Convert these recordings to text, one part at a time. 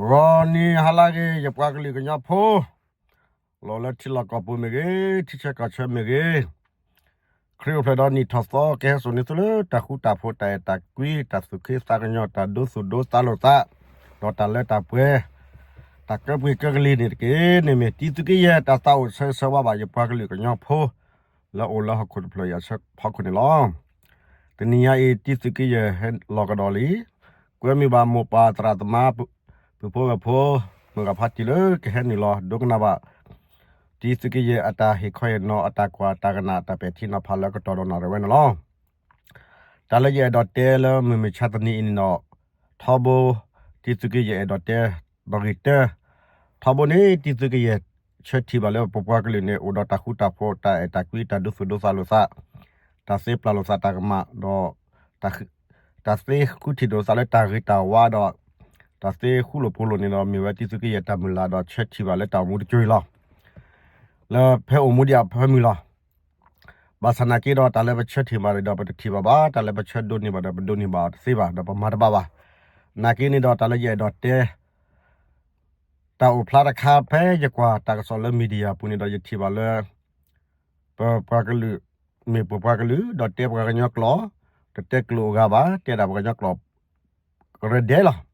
ဂီၤနံၤဟါလၢအဂ့ၤ ယပှၤကလုာ်ကညီဖိ, လီၤလၢထံလီၢ်ကီၢ်ပူၤမ့ၢ်ဂ့ၤ, ထံဆၢကီၢ်ဆၢမ့ၢ်ဂ့ၤ, ခရံာ်အိၣ်ဖျဲၣ်ဒီးနံၣ်ထီၣ်သီ ကဟဲစိာ်န့ၢ်သုလၢတၢ်ဃူတၢ်ဖိး တၢ်အဲၣ်တၢ်ကွံ တၢ်သူၣ်ခ့သးကညီၤ တၢ်ဒိသူၣ်ဒိသးလိာ်သး, ဒီးတၢ်လၢတၢ်ပှဲၤ, တၢ်ကၢပှ့ၤကၢကလံၤန့ၣ်တက့ၢ်. န့ၣ်မ့ၢ်တံၤသုးက့ယဲၢ် တၢ်သးအိၣ်ဆၢဂ့ၤဆၢဝါဘၣ် ယပှၤကလုာ်ကညီဖိ လၢအိၣ်လၢဟီၣ်ခိၣ်တဖျၢၣ်အံၤအဆၢဖီခိၣ်န့ၣ်လီၤ. တနံၤညါအံၤ တံၤသုးက့ယဲၢ်ဟဲလီၤကဒီးလံ. ကွဲမုာ်ဘၣ်မိၢ်ပၢ်သရၣ်သမါ ပုၢ်ဖိဝဲၢ်ဖိ မုၢ်ဂၤဖးတံၢ်လၢကဟဲနုာ်လီၤ ဒိကနၣ်ဘၣ် တံၤသုးက့ယဲၢ်အတၢ်ဟ့ၣ်ခီဟ့ၣ်နီၤ အတၢ်ကွၢ်တၢ်ကနၣ် အတၢ်ပဲာ်ထံနီၤဖးလၢကတီၢ်ဒီးနၣ်ရံၣ်ဝဲန့ၣ်လီၤ. တၢ်လၢယအဲၣ်ဒိးတဲလၢမုၢ်မဆါတနံၤအံၤန့ၣ်ဒီး ထီဘိ တံၤသုးက့ယဲၢ်အဲၣ်ဒိးတဲ ဒီးဂ့ၤတၢ ထီဘိန့ၣ် တံၤသုးက့ယဲၢ်ဆၢထံၣ်ဘၣ်လၢပပှၤကလုာ်န့ၣ် အိၣ်ဒီးတၢ်ဃူတၢ်ဖိး တၢ်အဲၣ်တၢ်ကွံ တၢ်ဒိသူၣ်ဒိသးလိာ်သး, တၢ်သ့ပျၢ်လိာ်သးတၢ်ကမၣ်ဒီး တၢ်သ့ဃုထံၣ်လိာ်သးလၢတၢ်ဂ့ၤတၢ်ဝါဒီး တၢ်သ့ဃူလိာ်ဖိးလိာ်န့ၣ်ဒီး မ့ၢ်ဝဲတံၤသုးက့ယဲၢ်တၢ်မုၢ်လၢ်ဒီးဆၢထံၣ်ဘၣ်လၢတၢ်အိၣ်မူတကၠိအံၤလီၤ. လၢဖဲအိၣ်မူဒံးအဖၢမုၢ်လီၤ. ဘၣ်ဆၣ်နာ်က့ဒီး တၢ်လၢပဆၢထံၣ်ဘၣ်န့ၣ်ဒီး ပတထံၣ်ဘၣ်ဘၣ်, တၢ်လၢပဆၢဒိးန့ၢ်ဘၣ်ဒီး ပဒိးန့ၢ်ဘၣ်အီၤတသ့ဘၣ်, ဒီးပမၤတဘၣ်ဘၣ်. နာ်က့န့ၣ်ဒီး တၢ်လၢယအဲၣ်ဒိးတဲ တၢ်အိၣ်ဖျါတခါ ဖဲယကွၢ်တၢ်ကစီၣ်လၢ media ပူၤန့ၣ်ဒီး ယထံၣ်ဘၣ်လၢ ပပှၤကလုာ် မ့ၢ်ပပှၤကလုာ် ဒီးတဲပှၤကညီကျိာ်, တတဲကျိာ်အဂၤဘၣ်, တဲဒၣ်ပှၤကညီကျိာ် ကရၢဒဲးလီၤ.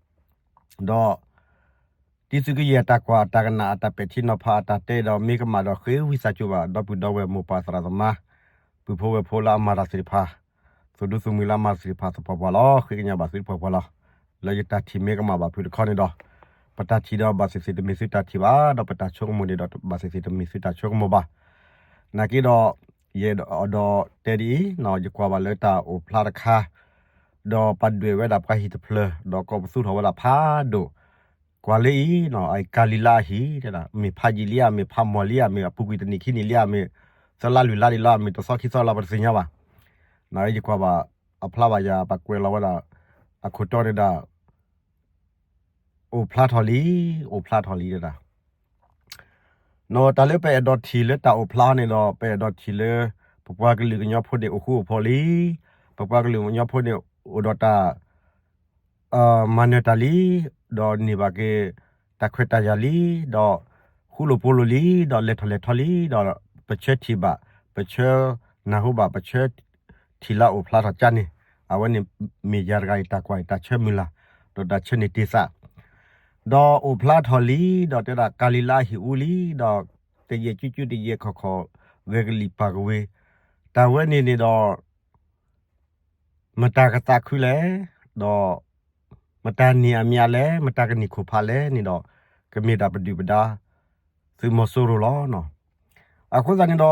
ဒီး တံၤသုးက့ယဲၢ်အတၢ်ကွၢ်အတၢ်ကနၣ် အတၢ်ပဲာ်ထံနီၤဖး အတၢ်တဲဒီး မ့ၢ်ကမၣ်ဒီး ဃ့ဝံသးစူၤဘၣ် ဒီပုၢ်ဒီဝဲၢ်မိၢ်ပၢ်သရၣ်သမါ ပုၢ်ဖိဝဲၢ်ဖိလၢအမၤတၢ်သ့ၣ်တဖၣ်, သူၣ်ဒူသူၣ်မှံၤလၢအမၤတၢ်သ့ၣ်တဖၣ်သပှၢ်ပှၢ်လီၤ. ဃ့ကညးဘၣ်သုသပှၢ်ပှၢ်လီၤ. လၢယတၢ်ထံၣ်မ့ၢ်ကမၣ်ဘၣ်ဖုးတခီန့ၣ်ဒီး ပတၢ်ထံၣ်ဒီးဘၣ်သ့ၣ်သ့ၣ်တမ့ၢ်သုတၢ်ထံၣ်ဘၣ်, ဒီးပတၢ်ဆိကမိၣ်န့ၣ်ဒီး ဘၣ်သ့ၣ်သ့ၣ်တမ့ၢ်သုတၢ်ဆိကမိၣ်ဘၣ်. နာ်က့ဒီး ယအဲၣ်ဒိးတဲဒ်အံၤ, ယကွၢ်ဘၣ်လၢတၢ်အိၣ်ဖျါတခါ ဒီးပာ်ဒွဲၣ်ဝဲဒၣ်ပှၤဟံၣ်တဖျၢၣ် ဒီးကိးပသူထီၣ်ဝဲဒၣ်ဖးဒိၣ်, ကွၢ်လၢအံၤ ကၤလံၤလါအဟံၣ်, မ့ၢ်ဖးယံာ်လံဧါ, မ့ၢ်ဖးမီၢ်လံဧါ, မ့ၢ်အပူၤကွံာ်တနံၣ်ခံနံၣ်လံဧါ, မ့ၢ်သၢလါလွံၢ်လါဒံးလီၤ, မ့ၢ်တသီခံသီလီၤ ပတသ့ၣ်ညါဘၣ်. ယကွၢ်ဘၣ် အဖျါဘၣ်ယၤ ပာ်ကွဲးလီၤဝဲဒၣ် အခိၣ်တီန့ၣ်ဒၣ် အိၣ်ဖျါထီၣ်လံ, အိၣ်ဖျါထီၣ်လံဒၣ်. တၢ်လၢပအဲၣ်ဒိးထံၣ်လၢတၢ်အိၣ်ဖျါန့ၣ်ဒီး ပအဲၣ်ဒိးထံၣ်လၢ ပပှၤကလုာ်ကညီဖိန့ၣ် အိၣ်ဃူအိၣ်ဖိးလံ, ပပှၤကလုာ်ကညီဖိန့ၣ် အိၣ်ဒီးတၢ် မၤနၢၤတၢ်လံ, ဒီးန့ၢ်ဘၣ်က့ၤ တၢ်ခွဲးတၢ်ယာ်လံ, ဒီးဃူလိာ်ဖိးလိာ်လံ, ဒီးလဲၤထီၣ်လဲၤထီလံ, ဒီးပဆၢထံၣ်ဘၣ်, ပဆၢနၢ်ဟူဘၣ်, ပဆၢထံၣ်လၢအိၣ်ဖျါထီၣ်ကၢ်န့ၣ်, အဝဲန့ၣ်မ့ၢ်ယၤတဂၤအံၤတၢ်ကွၢ်အံၤ တၢ်ဆၢမုၢ်လၢ်, ဒီးတၢ်ဆၢန့ၢ်တ့ၢ်သး, ဒီးအိၣ်ဖျါထီၣ်လံ, ဒီးတဲဒၣ်ကၤလံၤလါအဟံၣ်အူလံ, ဒီးတယဲၢ်ကၠူကၠူတယဲၢ်ခီၣ်ခီၣ် ဂဲၤကလံၣ်ပာ်ကဝ့ၤ, တၢ်ဝဲန့ၣ်န့ၣ်ဒီး မတၤကသးခုလဲၣ်, ဒီး မတၤန့ၢ်အမံၤအါလဲၣ်, မတၤကန့ၢ်ခိၣ်ဖးလဲၣ်န့ၣ်ဒီး ကမ့ၢ်ဒၣ်ပဒုၣ်ပဒါ သုးမီၤစိရိၤလီၤ. အဃိသတးန့ၣ်ဒီး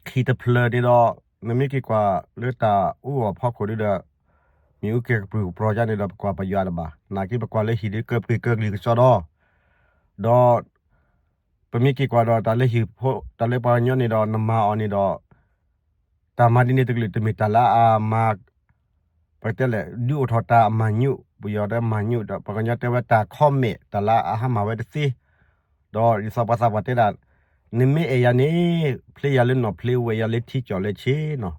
ဟံၣ်တဖျၢၣ်န့ၣ်ဒီး နမ့ၢ်က့ၤကွၢ်လၢတၢ်အူအီၣ်ဖီခိၣ်ဒ်ဒီး မ့ၢ်အူကဲၤကပြုၢ်ကပြီၤယါန့ၣ်ဒီး ပကွၢ်ပယွၤတဘၣ်, နာ်က့ပကွၢ်လၢဟံၣ်ဒီးကၢပှ့ၤကၢကလံၤကစီဒီး ဒီး ပမ့ၢ်က့ၤကွၢ်ဒီးတၢ်လၢဟံၣ်ဖိ တၢ်လၢပှၤကညီန့ၣ်ဒီး နမၤအီၤန့ၣ်ဒီး တၢ်မၤဒ်န့ၣ်တကလုာ် တမ့ၢ်တၢ်လၢအမၤ ပကတဲလဲၣ် ဒုးအိၣ်ထီၣ်တၢ်အမၤညူး, ပယီၤတဲမၤညူးဒီး ပှၤကညီတဲဝဲတၢ် comment တၢ်လၢအဟါမၢ်ဝဲတသ့, ဒီးဒ်သိးပှၤသးပှၢ်တဲဒၣ် နမ့ၢ်အဲၣ်ယၤန့ၣ် ဖျ့ယၤလၢနီၣ်ဖျ့ ဝဲယၤလၢထံကၠီၣ်လၢဆ့နီၤ,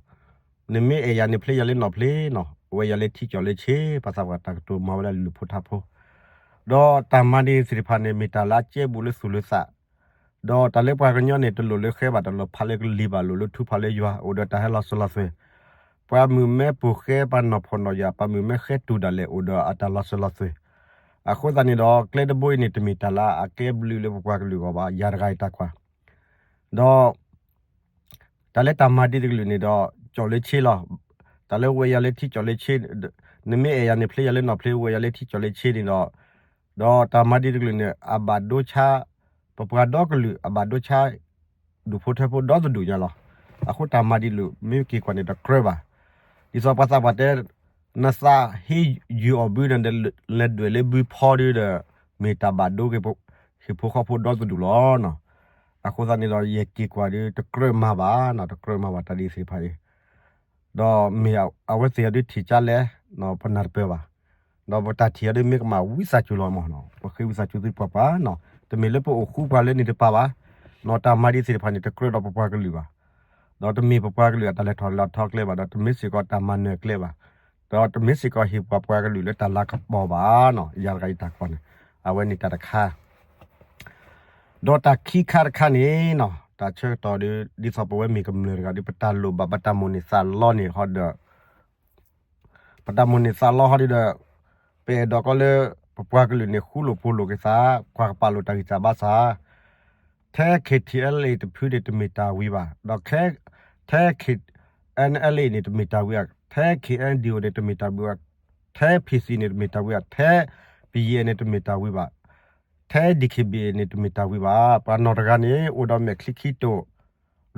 နမ့ၢ်အဲၣ်ယၤန့ၣ် ဖျ့ယၤလၢနီၣ်ဖျ့နီၤ, ဝဲယၤလၢထံကၠီၣ်လၢဆ့, ပှၤသးပှၢ်တၢ်ကတိၤမၤဝဲဒၣ်လုၢ်ဖိထါဖိ, ဒီးတၢ်မၤဒ်န့ၣ်သ့ၣ်တဖၣ်န့ၣ် မ့ၢ်တၢ်လၢအကဲဘူးလၢသူၣ်လၢသး ဒီးတၢ်လၢပှၤကညီန့ၣ် တလိၣ်လၢဃဲဘၣ် တလိၣ်ဖးလၢကလံၤဘၣ် လိၣ်လၢထူဖးလၢယွၤ အိၣ်ဒီးတၢ်ဟဲလီၤစၢၤလီၤသွဲၣ်, ပှၤမုၣ်မဲပိာ်ဃဲ ပှၤနီၢ်ဖှီၣ်နီၢ်ယာ် ပှၤမုၣ်မဲဃဲတူၢ်ဒၣ်လဲာ် အိၣ်ဒီးအတၢ်လီၤစၢၤလီၤသွဲၣ်, အဃိသတးန့ၣ်ဒီး ကျဲတဘိအံၤန့ၣ် တမ့ၢ်တၢ်လၢအကဲဘျုးလၢပပှၤကလုာ်အဂီၢ်ဘၣ် ယၤတဂၤအံၤတၢ်ကွၢ်, ဒီး တၢ်လၢတၢ်မၤဒ်တကလုာ်န့ၣ်ဒီး ကၠီၣ်လၢဆ့လီၤ, တၢ်လၢဝဲယၤလၢထံကၠီၣ်လၢဆ့, နမ့ၢ်အဲၣ်ယၤန့ၣ် ဖျ့ယၤလၢနီၣ်ဖျ့ ဝဲယၤလၢထံကၠီၣ်လၢဆ့န့ၣ်ဒီး ဒီးတၢ်မၤဒ်တကလုာ်န့ၣ် အဘၣ်ဒိဆါ ပပှၤဒီကလုာ် အဘၣ်ဒိဆါ ဒူၣ်ဖိထၢဖိဒီတဒူၣ်ညါလီၤ. အဃိတၢ်မၤဒ်တကလုာ် မ့ၢ်က့ၤကွၢ်န့ၣ်တကြၢးဘၣ်. ဒ်သိးပှၤသးပှၢ်တဲ နသးဟ့ယုၢ်အီၣ်ဘုဒီး လဲၤဒွဲၣ်လၢဘုဖီဒီး မ့ၢ်တၢ်ဘၣ်ဒိက့ၤ ဟံၣ်ဖိဃီဖိဒီတဒူၣ်လီၤ. အဃိသတးန့ၣ်ဒီး ယက့ၤကွၢ်ဒီး တကြၢးမၤဘၣ်, တကြၢးမၤဘၣ်တၢ်ဒ်သ့ၣ်တဖၣ်အံၤ ဒီးမ့ၢ်အဝဲသ့ၣ်အဒုးထံၣ်ကၢ်လဲၣ် ပနၢ်တပၢၢ်ဘၣ်. ဒီးပတၢ်ထံၣ်အဒုးမ့ၢ်ကမၣ်ဝံသးစူၤလီၤမး, ပဃ့ဝံသးစူၤသုပှၤပှၤ, တမ့ၢ်လၢပအိၣ်ဃူပှၤလၢန့ၣ်တပၤဘၣ်, တၢ်မၤဒ်သ့ၣ်တဖၣ်န့ၣ် တကြၢးဒီးပပှၤကလုာ်ဘၣ်. ဒီးတမ့ၢ်ပပှၤကလုာ်အတၢ်လဲၤထီၣ်လဲၤထီကျဲဘၣ်, ဒီးတမ့ၢ်စ့ၢ်ကီးတၢ်မၤနၢၤကျဲဘၣ်, ဒီးတမ့ၢ်စ့ၢ်ကီးဟ့ၣ်ပှၤပှၤကလုာ်လၢတၢ်လၤကပီၤဘၣ်နီၤ, ယၤတဂၤအံၤတၢ်ကွၢ်န့ၣ်, အဝဲန့ၣ်တၢ်တခါ ဒီးတၢ်ခံခါတခါန့ၣ်နီၤ တၢ်ဆၢကတီၢ်ဒီး ဒ်သိးပဝဲမ့ၢ်ကမျၢၢ်တဂၤဒီး ပတၢ်လိၣ်ဘၣ် ပတၢ်မိၣ်န့ၢ်သးလီန့ၣ်ဟီဒီး ပတၢ်မိၣ်န့ၢ်သးလီဟီဒီး ပအဲၣ်ဒိးကီးလၢ ပပှၤကလုာ်န့ၣ် ဃူလိာ်ဖိးလိာ်က့ၤသး ကွၢ်ကပာ်လိာ်တၢ်ဂံၢ်စၢ်ဘါစၢ် ထဲ K T L A တဖုန့ၣ်တမ့ၢ်တၢ်ဝံၤဘၣ်, ဒီး ထဲ K N L A န့ၣ်တမ့ၢ်တၢ်ဝံၤဘၣ်, ထဲ K N D O န့ၣ်တမ့ၢ်တၢ်ဝံၤဘၣ်, ထဲ P C န့ၣ်တမ့ၢ်တၢ်ဝံၤဘၣ်, ထဲ P N န့ၣ်တမ့ၢ်တၢ်ဝံၤဘၣ်, ထဲ D K B A န့ၣ်တမ့ၢ်တၢ်ဝံၤဘၣ်. ပှၤနီၢ်တဂၤန့ၣ် အိၣ်ဒီးမဲာ်ချံခံတိာ်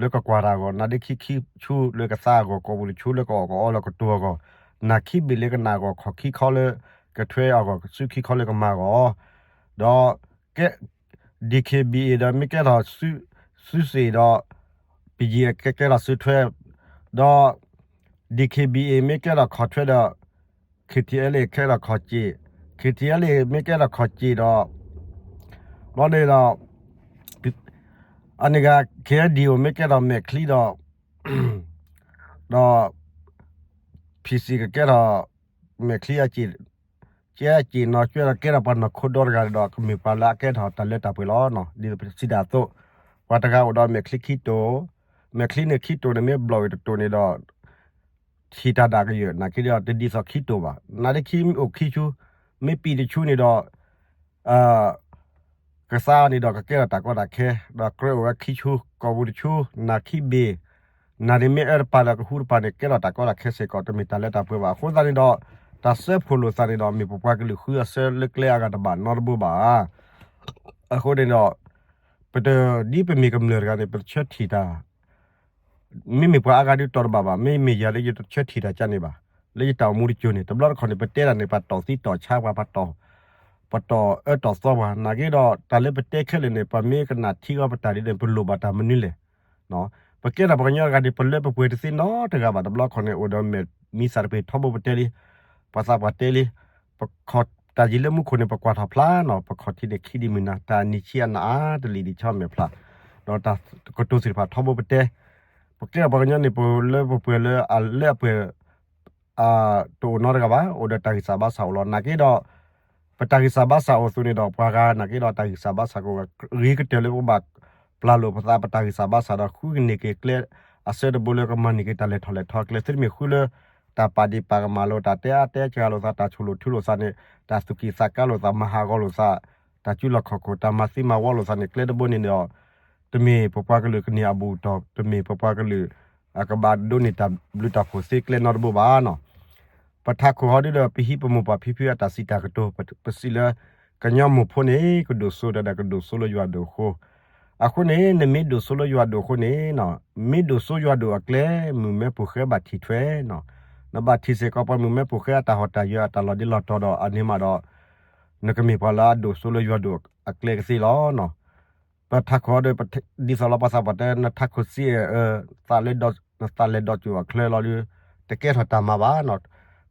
လၢကကွၢ်တၢ်အဂီၢ်, နါဒ့ခံဆူလၢကသါအဂီၢ်, ကိာ်ပူၤတဆူလၢကအီၣ်ကအီလၢကတိၤအဂီၢ်, နၢ်ခံဘ့ၣ်လၢကနၣ်အဂီၢ်, ခီၣ်ခံခီလၢကထွဲအဂီၢ်, စုခံခီလၢကမၤအဂီၢ်, ဒီး ကဲ D K B A ဒီးမ့ၢ်ကဲထီၣ် စုစ့ၣ်ဒီး ပယံၤကဲကဲထီၣ်စုထွဲ, ဒီး D K B A မ့ၢ်ကဲထီၣ်ခီၣ်ထွဲဒီး K T L A ကဲထီၣ်ခီၣ်စ့ၣ်, K T L A မ့ၢ်ကဲထီၣ်ခီၣ်စ့ၣ်ဒီး ဘျီန့ၣ်ဒီး အန့ၣ်ဂၤ K N D O မ့ၢ်ကဲထီၣ်မဲာ်ချံဒီး ဒီး P C ကကဲထီၣ် မဲာ်ချံအစ့ၣ်, ကဲအစ့ၣ်နီၤ ကဲဒီးကဲထီၣ်ပှၤနီၢ်ခိဒီတဂၤဒီး ကမ့ၢ်ပှၤလၢအကဲထီၣ်တၢ်လၢတၢ်ပှဲၤလီၤ. ဒ်ပစံးတၢ်အသိး ပှၤတဂၤအိၣ်ဒီးမဲာ်ချံခံတိာ်, မဲာ်ချံန့ၣ်ခံတိာ်န့ၣ်မ့ၢ်ဘျီၣ်ဂ့ၤတတိာ်န့ၣ်ဒီး ထံၣ်တၢ်ဒၣ်ကယၢၢ် နာ်က့ဒီးတဒ်သိးခံတိာ်ဘၣ်. နါဒ့ခံအိၣ်ခံဆူ မ့ၢ်ပံာ်တဆူန့ၣ်ဒီး ကသါန့ၣ်ဒီးကကဲထီၣ်တၢ်ကီတၢ်ခဲ, ဒီးကြၢးအိၣ်ဝဲခံဆူ ကိာ်ပူၤတဆူ နၢ်ခံဘ့ၣ်, နၢ်န့ၣ်မ့ၢ်အၢတပၤဒီးကဟူတပၤန့ၣ် ကဲထီၣ်တၢ်ကီတၢ်ခဲစ့ၢ်ကီး တမ့ၢ်တၢ်လၢတၢ်ပှဲၤဘၣ်. အဃိသတးန့ၣ်ဒီး တၢ်စၢဖှိၣ်လိာ်သးန့ၣ်ဒီး မ့ၢ်ပပှၤကလုာ်ဃုအစၢလၢကျဲအဂၤတဘၣ်နီတဘိဘၣ်. အဃိန့ၣ်ဒီး ပတ ဒ်ပမ့ၢ်ကမျၢၢ်တဂၤန့ၣ် ပတဆၢထံၣ်တၢ် မ့မ့ၢ်ပှၤအါဂၤဒုးတီၤတဘၣ်ဘၣ်, မ့မ့ၢ်ယၤလၢယတဆၢထံၣ်တၢ်ကန့ၣ်ဘၣ်, လၢယတၢ်အိၣ်မူတကၠိန့ၣ် တဘျီတခီၣ်န့ၣ် ပတဲတၢ်န့ၣ် ပှၤတီၢ်သံတီၢ်ဆါပှၤ, ပတီၢ်, ပတီၢ်အၢတီၢ်သီပှၤ, နာ်က့ဒီး တၢ်လၢပတဲခဲလၢာ်န့ၣ် ပှၤမ့ၢ်ကနၣ်ထံဂီၤပတၢ်ဒ်န့ၣ် ပလိၣ်ဘၣ်တၢ်မနုၤလဲၣ်. ပကဲထီၣ်ပှၤကညီတဂၤန့ၣ် ပလၢပပှဲၤတသ့နီတဂၤဘၣ်, တဘျီတခီၣ်န့ၣ် အိၣ်ဒီးမဲာ်မံသးတပ့ၤထီဘိပတဲလံ, ပှၤသးပှၢ်တဲလံ, ပခီၣ်တၢ်ယံၤလၢမူခိၣ်န့ၣ် ပကွၢ်ထီၣ်ဖျါနီၤ, ပခီၣ်ထံးန့ၣ်ခံဒံးမုၢ်နၤ, တၢ်နံၣ်ဆံအနအါတလံၤဒံးဆီမဲာ်ဖျါ, ဒီးတၢ်ကတိၤသ့ၣ်တဖၣ်ထီဘိပတဲ, ပကဲထီၣ်ပှၤကညီန့ၣ် ပလၢပပှဲၤလၢအလၢအပှဲၤ တအိၣ်နီတဂၤဘၣ်, အိၣ်ဒီးတၢ်ဂံၢ်စၢ်ဘါစၢ်အိၣ်လီၤ. နာ်က့ဒီး ပတၢ်ဂံၢ်စၢ်ဘါစၢ်အိၣ်အသိးန့ၣ်ဒီး ပှၤဂၤနာ်က့ဒီးတၢ်ဂံၢ်စၢ်ဘါစၢ်ကအိၣ်ဝဲ, ဂ့ၤကတၢၢ်လၢပကဘၣ်ပျၢ်လိာ်ပသး ပတၢ်ဂံၢ်စၢ်ဘါစၢ်ဒီး ဃုကန့ၢ်က့ၤကျဲအစၢတဘိလၢကမၤန့ၢ်က့ၤတၢ်လဲၤထီၣ်လဲၤထီကျဲ, သုတမ့ၢ်ဃုလၢ တၢ်ပာ်ဒ့ၣ်ပာ်ကမၣ်လိာ်သး, တၢ်တဲအါတဲစှၤလိာ်သး, တၢ်ဆိၣ်လိာ်ထုလိာ်သးန့ၣ်, တၢ်သူၣ်ကံၢ်သးကါလိာ်သး, မၤဟးဂီၤလိာ်သး, တၢ်စုလီၢ်ခီၣ်ခိၣ်, တၢ်မၤသံမၤဝီလိာ်သးန့ၣ် ကျဲတဘိန့ၣ်ဒီး တမ့ၢ်ပပှၤကလုာ်ကန့ၢ်အဘူးအတီၢ်, တမ့ၢ်ပပှၤကလုာ် အကဘၣ်ဒိးန့ၢ်တၢ်ဘျုးတၢ်ဖှိၣ်သ့ကျဲနီတဘိဘၣ်နီၤ. ပထးခိၣ်ဟီဒုဒီး ပဟံးပမိၢ်ပၢ်ဖံဖုအတၢ်စံးတၢ်ကတိၤ, ပစံးလၢ ကညီမိၢ်ဖိန့ၣ် ကဒိၣ်စိတၢ်ဒီး ကဒိၣ်စိလၢယွၤဒိၣ်အဃိ, အဃိန့ၣ် နမ့ၢ်ဒိၣ်စိလၢယွၤဒိၣ်အဃိန့ၣ်, မ့ၢ်ဒိၣ်စိယွၤဒိၣ်အကျဲ မုၢ်မဲဖိဃဲဘၣ်ထံၣ်ထွဲနီၤ. နဘၣ်ထံၣ်စ့ၢ်ကီးပှၤမုၢ်မဲဖိဃဲအတၢ်ဟီၣ်တၢ်ယၢၤ အတၢ်လီၤဒ့လီၤတီၤဒီး အန့ၣ်မးဒီး နကမ့ၢ်ပှၤလၢအဒိၣ်စိလၢယွၤဒိၣ်အကျဲကသ့လီၤ. ပထးခိၣ်ဒီး ဒ်သိးလီၤပှၤသးပှၢ်တဲ နထးခိၣ်စံးအၢ သးလၢ နသးလဲၤဒီးစိၤအချၢလီၤဒီး တကဲထီၣ်တၢ်မၤဘၣ်နီၤ.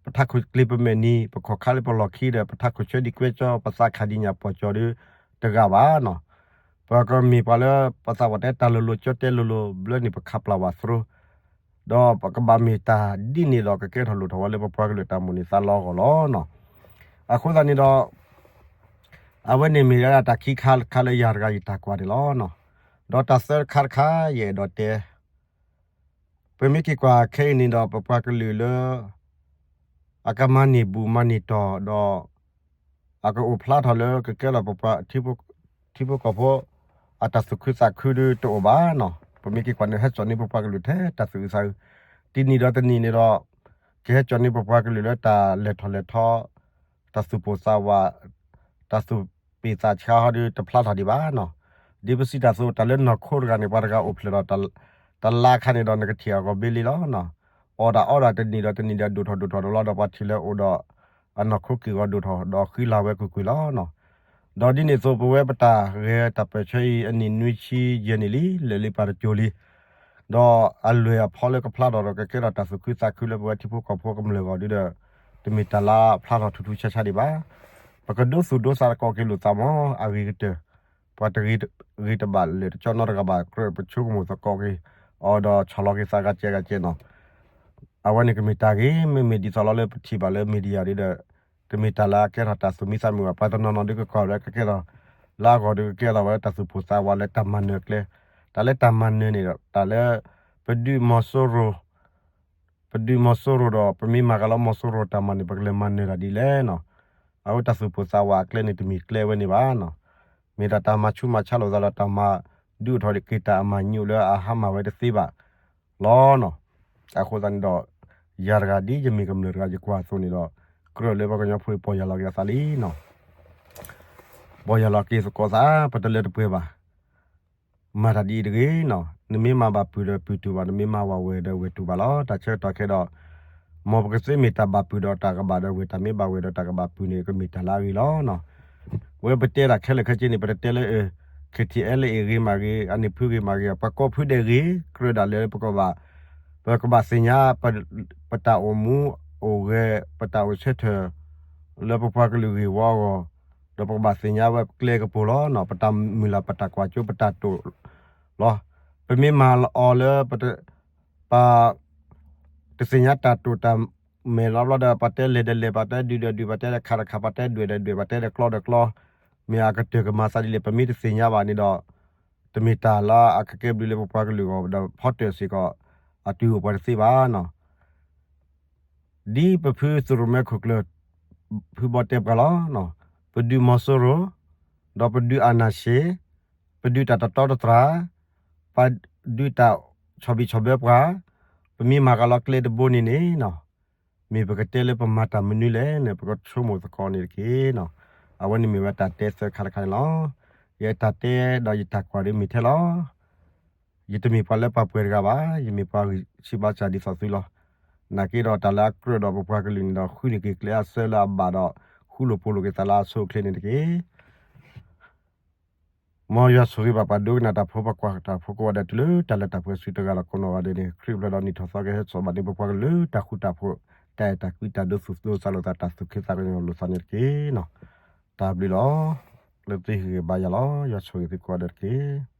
ပထးခိၣ်ကျ့ၤပမဲာ်နံၤ ပခိၣ်ခါလၢပလီၢ်ခံဒီး ပထးခိၣ်ဆၢဒံးကွဲကၠီ ပသးခးဒံးညၣ်ပီၢ်ကၠီဒီး တဂၤဘၣ်နီၤ. ပကမ့ၢ်ပှၤလၢပှၤသးပှၢ်တဲတၢ်လိၤလိၤ ကၠီတဲလိၤလိၤ ဘျၢန့ၣ်ပခးပျၢ်ဝဲသရိ ဒီးပကဘၣ်မ့ၢ်တၢ်ဒ်န့ၣ်ဒီး ကကဲထီၣ်လိၣ်ထီၣ်ဝဲလၢပပှၤကလုာ်တၢ်မိၣ်န့ၢ်သးလီအဂီၢ်လီၤနီၤ. အဃိသတးန့ၣ်ဒီး အဝဲန့ၣ်မ့ၢ်ဒၣ်တၢ်ခံခါတခါလၢယၤတဂၤယတၢ်ကွၢ်န့ၣ်လီၤ. ဒီးတၢ်သၢတခါတခါ ယအဲၣ်ဒိးတဲ ပမ့ၢ်က့ၤကွၢ်ခဲအံၤန့ၣ်ဒီး ပပှၤကလုာ်လၢ အကမၤန့ၢ်ဘူးမၤန့ၢ်တီၢ်ဒီး အကအိၣ်ဖျါထီၣ်လၢကကဲထီၣ်ပပှၤ ထံဖိကီၢ်ဖိ အတၢ်သူၣ်ခုသးခုဒုးတအိၣ်ဘၣ်နီၤ. ပမ့ၢ်က့ၤကွၢ်န့ၣ် ဟဲစိာ်န့ၢ်ပပှၤကလုာ်ထဲတၢ်သူၣ်အုးသးအုး, တနံၣ်ဒီးတနံၣ်န့ၣ်ဒီး ကဟဲစိာ်န့ၢ်ပပှၤကလုာ်လၢတၢ်လဲၤထီၣ်လဲၤထီ တၢ်သူၣ်ပိၢ်သးဝး တၢ်သူၣ်ပ့ၢ်သးဆါဟီဒုးတဖျါထီၣ်ဒံးဘၣ်နီၤ. ဒ်ပစံးတၢ်အသိး တၢ်လၢနီၢ်ခိတဂၤန့ၣ် ပှၤတဂၤအိၣ်ဖျဲၣ်ဒီး တလါခါန့ၣ်ဒီး နကထံၣ်အဂီၢ်ဘ့လံလီၤနီၤ. အီၣ်တၢ်အီတၢ်တနံၣ်ဒီးတနံၣ်ဒီးဒိၣ်ထီၣ်ဒိၣ်ထီၣ်ဒီးလီၤဒီး ပှၤထံၣ်လၢအိၣ်ဒီး အနီၢ်ခိက့ၢ်ဂီၤဒိၣ်ထီၣ်ဒီးဃံလၤဝဲကွ့ၢ်ကွ့ၢ်လီၤနီၤ. ဒီးဒ်န့ၣ်အသိး ပဝဲပတၢ်ဂဲၤတၢ်ပၢၢ်ဆၢအံၤ အနံၣ်နွံဆံယဲၢ်နံၣ်လံ လၢာ်လံပာ်တစိၤလံ ဒီးအလွဲၢ်အဖီလၢကဖျါထီၣ်ဒီး ကကဲထီၣ်တၢ်သူၣ်ခုသးခုလၢပဝဲထံဖိကီၢ်ဖိကမျၢၢ်အဂီၢ်ဒုဒီး တမ့ၢ်တၢ်လၢဖျါထီၣ်ထူထူဆါဆါဒံးဘၣ်. ပကဒိသူၣ်ဒိသးသကိးက့ၤလိာ်သးမး အဂ့ၤကတၢၢ်, ပှၤတဂ့ၤတဘၣ်လၢာ်တကၠီနီတဂၤဘၣ် ကြၢးပဆိကမိၣ်သကိးက့ၤအီၤဒီး ဆီၣ်လီၤက့ၤသးဂၤကဲဂၤကဲနီၤ. အဝဲန့ၣ်ကမ့ၢ်တၢ်ဂ့ၤ, မ့မ့ၢ်ဒ်သိးလီၤလၢပထံၣ်ဘၣ်လၢ media ဒုဒီး တမ့ၢ်တၢ်လၢအကဲထီၣ်တၢ်သူၣ်မံသးမုာ်ဘၣ်. ပှၤတနီၤနီၤဒုးကကိးလၢကကဲထီၣ် လၢအဂီၢ်ဒုးကကဲထီၣ်ဝဲလၢတၢ်သူၣ်ပိၢ်သးဝးလၢတၢ်မၤနၢၤကျဲ, တၢ်လၢတၢ်မၤနၢၤန့ၣ်ဒီး တၢ်လၢ ပဒုးမီၤစိရိၤ ပဒုးမီၤစိရိၤဒီး ပမ့ၢ်မၤဃာ်လီၤမီၤစိရိၤတၢ်မၤန့ၣ် ပကလဲၤမၤနၢၤတၢ်ဒ်လဲၣ်နီၤ. အဝဲတၢ်သူၣ်ပိၢ်သးဝးအကျဲန့ၣ် တမ့ၢ်ကျဲဝဲန့ၣ်ဘၣ်နီၤ. မ့ၢ်ဒၣ်တၢ်မၤဆူးမၤဆါလိာ်သးဒီးတၢ်မၤဒုးအိၣ်ထီၣ်က့ၤတၢ်အမၤညူးလၢအဟါမၢ်ဝဲတသ့ဘၣ်လီၤနီၤ. အဃိသတးန့ၣ်ဒီး ယၤတဂၤဒ်ယမ့ၢ်ကမျၢၢ်တဂၤယကွၢ်အသိးန့ၣ်ဒီး ကြၢးလၢပှၤကညီဖိအံၤပီၢ်ယၢ်လီၤက့ၤအသးလံနီၤ. ပီၢ်ယၢ်လီၤက့ၤသကိးသး ပတလၢတပှဲၤဘၣ်. မၤတၢ်ဒ်အံၤတဂ့ၤနီၤ. နမ့ၢ်မၤဘၣ်ပုၢ်ဒီးပုၢ်တူၢ်ဘၣ်, နမ့ၢ်မၤဝဲၢ်ဝဲၢ်ဒီးဝဲၢ်တူၢ်ဘၣ်လီၤ. တၢ်ဆၢကတီၢ်ခဲဒီး မ်ပကသ့မ့ၢ်တၢ်ဘၣ်ပုၢ်ဒီးတၢ်ကဘၣ်ဒီးဝဲၢ်, တၢ်မ့ၢ်ဘၣ်ဝဲၢ်ဒီးတၢ်ကဘၣ်ပုၢ်န့ၣ် ကမ့ၢ်တၢ်လၢအဂ့ၤလီၤနီၤ. ဝဲပတဲတၢ်ခဲလၢာ်ခဲဆ့န့ၣ် ပတတဲလၢ KTLA ဂ့ၤမးဂ့ၤ, အန့ၣ်ဖုဂ့ၤမးဂ့ၤ, ပှၤကိးဖုဒဲးဂ့ၤ, ကြၢးဒၣ်လၢပကဘၣ်, ပကဘၣ်သ့ၣ်ညါ ပတၢ်အိၣ်မူအိၣ်ဂဲၤ, ပတၢ်အိၣ်ဆၢထၢၣ် လၢပပှၤကလုာ်ဂ့ၢ်ဝီအဂီၢ်, ဒီးပကဘၣ်သ့ၣ်ညါဝဲကျဲကပူၤလီၤနီၤ. ပတၢ်မုၢ်လၢ် ပတၢ်ကွၢ်စိ ပတၢ်တိာ်လီၤ. ပမ့ၢ်မၤအီၤလၢ ပ တသ့ၣ်ညါတၢ်တိာ်တၢ်မဲာ်လီၤဘျီဒီး ပှၤတဲလဲၤဒီးလဲၤ, ပှၤတဲဒုးဒီးဒုး, ပှၤတဲခးဒီးခး, ပှၤတဲဒွဲၣ်ဒီးဒွဲၣ်, ပှၤတဲဒီးကျီဒီးကျီ, မ့ၢ်အကတၢၢ်ကမၤသးဒ်လဲၣ် ပမ့ၢ်တသ့ၣ်ညါဘၣ်န့ၣ်ဒီး တမ့ၢ်တၢ်လၢအကကဲဘျုးလၢပပှၤကလုာ်အဂီၢ်ဒီး ဖီတၢၣ်စ့ၢ်ကီး အတုၤအိၣ်ပှၤတသ့ဘၣ်နီၤ. ဒ်ပဖုသုးရိၣ်မဲခိၣ်ကျၢၢ် ဖုဘီတဲပှၤလီၤ. ပဒုးမီၤစိရိၤ, ဒီးပဒုးအနၢ်ၡ့, ပဒုးတၢ်တတီတတြၢ်, ပဒုးတၢ်ဆီၣ်ဘံၣ်ဆီၣ်ဘၢပှၤ, ပမ့ၢ်မၤဃာ်လီၤကျဲတဘိန့ၣ်န့ၣ်နီၤ, မ့ၢ်ပကတဲလၢပမၤတၢ်မနုၤလဲၣ်န့ၣ် ပကဆိကမိၣ်သကိးန့ၣ်တက့ၢ်နီၤ. အဝဲန့ၣ်မ့ၢ်ဝဲတၢ်တဲသၢခါတခါန့ၣ်လီၤ. ယတၢ်တဲဒီးယတၢ်ကွၢ်ဒ်မ့ၢ်ထဲလီၤ. ယတမ့ၢ်ပှၤလၢပှဲၤတဂၤဘၣ်, ယမ့ၢ်ပှၤဂံၢ်ဆံးဘါစၢ်ဒ်သိးသုလီၤ. နာ်က့ဒီးတၢ်လၢအကြၢးဒီးပပှၤကလုာ်န့ၣ်ဒီး ဃုန့ၢ်က့ၤကျဲအစၢလၢအဘၣ်ဒီး ဃူလိာ်ဖိးလိာ်က့ၤသးလၢအဆိအချ့န့ၣ်တက့ၢ်. မ်ယွၤဆိၣ်ဂ့ၤဘၣ်ပှၤဒိကနၣ်တၢ်ဖိ ပှၤကွၢ်တၢ်ဖိကိးဂၤဒဲး တုၤလၢတၢ်လၢတၢ်ပှဲၤဆူတဂၤဒီးကိးနီၢ်ဂၤဒဲးန့ၣ် ခရံာ်အိၣ်ဖျဲၣ်ဒီးနံၣ်ထီၣ်သီကဟဲစိာ်ဘၣ်န့ၢ်ပပှၤကလုာ်လၢတၢ်ဃူတၢ်ဖိး, တၢ်အဲၣ်တၢ်ကွံ တၢ်ဒိသူၣ်ဒိသးလိာ်သး တၢ်သူၣ်ခ့သးကညီၤလိာ်သးန့ၣ်တက့ၢ်နီၤ. တၢ်ဘျုးလီၤ. လၢသုဟ့ၣ်ဂံၢ်ဘါယၤလီၤ. ယွၤဆိၣ်ဂ့ၤသုကိးဂၤဒဲးတက့ၢ်.